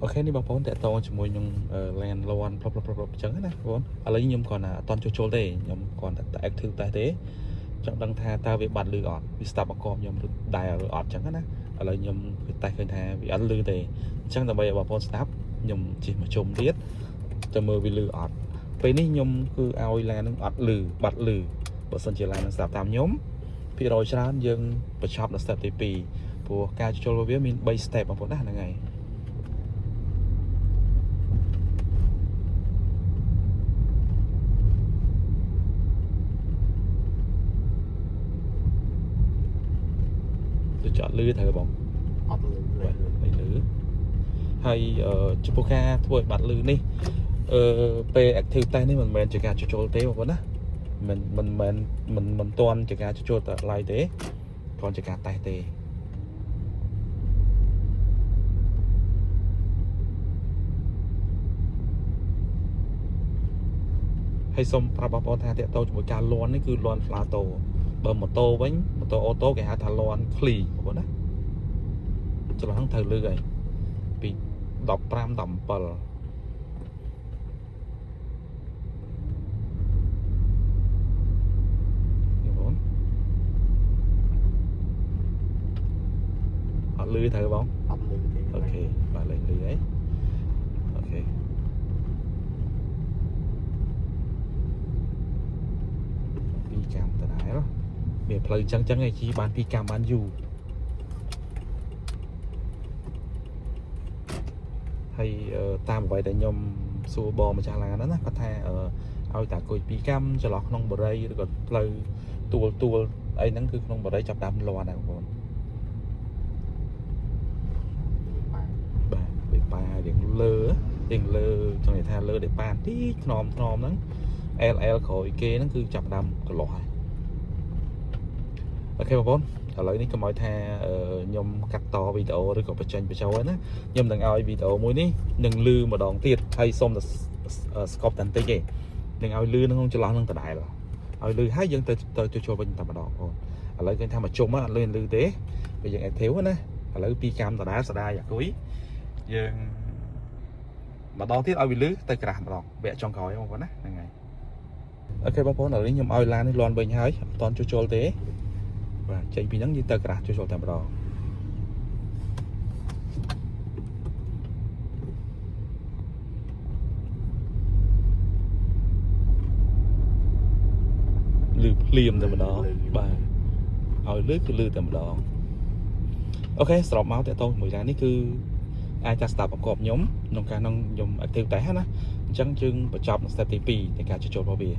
OK នេះបងប្អូនតាក់ទងជាមួយនឹង ឡានលាន់ផ្លុបផ្លុបផ្លុបអញ្ចឹងណាបងប្អូនឥឡូវខ្ញុំគ្រាន់តែអត់តន់ជួសជុលទេខ្ញុំគ្រាន់តែ active តែទេចង់ដឹងថាតើវាបាត់លឺអត់វាស្ដាប់បង្គាប់ខ្ញុំឬដែរឬអត់អញ្ចឹងណាឥឡូវខ្ញុំគឺតេស្តឃើញថាវាអត់លឺទេអញ្ចឹងដើម្បីឲ្យបងប្អូនស្ដាប់ខ្ញុំជិះមកជុំទៀតទៅមើលវាលឺអត់ពេលនេះខ្ញុំគឺឲ្យឡាននឹងអត់លឺបាត់លឺបើសិនជាឡាននឹងស្ដាប់តាមខ្ញុំភាគរយច្រើនយើងបញ្ចប់នៅ step ទី2ព្រោះការជួសជុលរបស់វាមាន3 step បងប្អូនណាហ្នឹងហើយ ដូចចត់លឺត្រូវបង អត់លឺ បាទមិនលឺហើយអឺចំពោះការធ្វើឲ្យបាត់លឺនេះអឺពេល active test នេះមិនមែនជាការជួសជុលទេបងប្អូនណាមិនមិនមែនមិនមិនទាន់ជាការជួសជុលតឡើយទេគ្រាន់ជាការតេស្តទេហើយសូមប្រាប់បងប្អូនថាតាក់ទងជាមួយការលាន់នេះគឺលាន់ plateau បើម៉ូតូវិញម៉ូតូ auto គេហៅថាលាន់ឃ្លីបងប្អូនណាចន្លោះហ្នឹងត្រូវលឺហើយពី15 17 នេះបងអត់លឺត្រូវបង អត់លឺទេ OK បាទលែងលឺហើយ OK ពីរកាំដដែលមានផ្លូវចឹងចឹងឯងជីបានពីរកាំបានយូរហើយអឺតាមអ្វីដែលខ្ញុំសួរបងម្ចាស់ឡានហ្នឹងណាគាត់ថាអឺឲ្យតាគុយពីរកាំចន្លោះក្នុងបរិយឬក៏ផ្លូវទួលទួលអីហ្នឹងគឺក្នុងបរិយចាប់ដើមលាន់ដែរបងប្អូន បាទ បាទវាប៉ារៀងលើរៀងលើចង់និយាយថាលើដែលប៉ាបន្តិចថ្នមថ្នមហ្នឹង LL ក្រោយគេហ្នឹងគឺចាប់ដើមកន្លោះហើយ OK បងប្អូនឥឡូវនេះកុំឲ្យថាអឺខ្ញុំកាត់តវីដេអូឬក៏បញ្ចេញបញ្ចូលហ្នឹងណាខ្ញុំនឹងឲ្យវីដេអូមួយនេះនឹងលឺម្ដងទៀតហើយសូមតែស្កប់តែបន្តិចទេនឹងឲ្យលឺក្នុងចន្លោះហ្នឹងដដែលឲ្យលឺហើយយើងទៅទៅជួសជុលវិញតែម្ដងបងប្អូនឥឡូវឃើញថាមកជុំហ្នឹងអត់លឺលឺទេពេលយើង active ណាឥឡូវពីរកាំដដែលស្ដាយអាគុយ យើងម្ដងទៀតឲ្យវាលឺទៅក្រាស់ម្ដងវគ្គចុងក្រោយបងប្អូនណាហ្នឹងហើយ OK បងប្អូនឥឡូវនេះខ្ញុំឲ្យឡាននេះលាន់វិញហើយអត់តន់ជួសជុលទេបាទចេញពីហ្នឹងយើងទៅក្រាស់ជួសជុលតែម្ដងលឺភ្លាមតែម្ដងបាទឲ្យលឺគឺលឺតែម្ដង OK សរុបមកតកតងជាមួយឡាននេះគឺអាចចាស់ស្ដាប់ប្រកបខ្ញុំក្នុងការក្នុងខ្ញុំ active តែណាអញ្ចឹងយើងបញ្ចប់នៅ step ទី2នៃការជួសជុលរបស់វា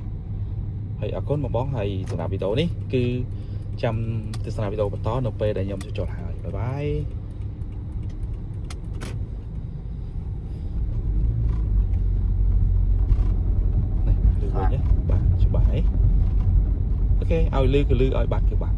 ហើយអរគុណបងបងហើយសម្រាប់វីដេអូនេះគឺចាំទស្សនាវីដេអូបន្តនៅពេលដែលខ្ញុំជួសជុលហើយ bye bye នេះលឺវិញណាបាទច្បាស់ហី OK ឲ្យលឺគឺលឺឲ្យបាត់គឺបាត់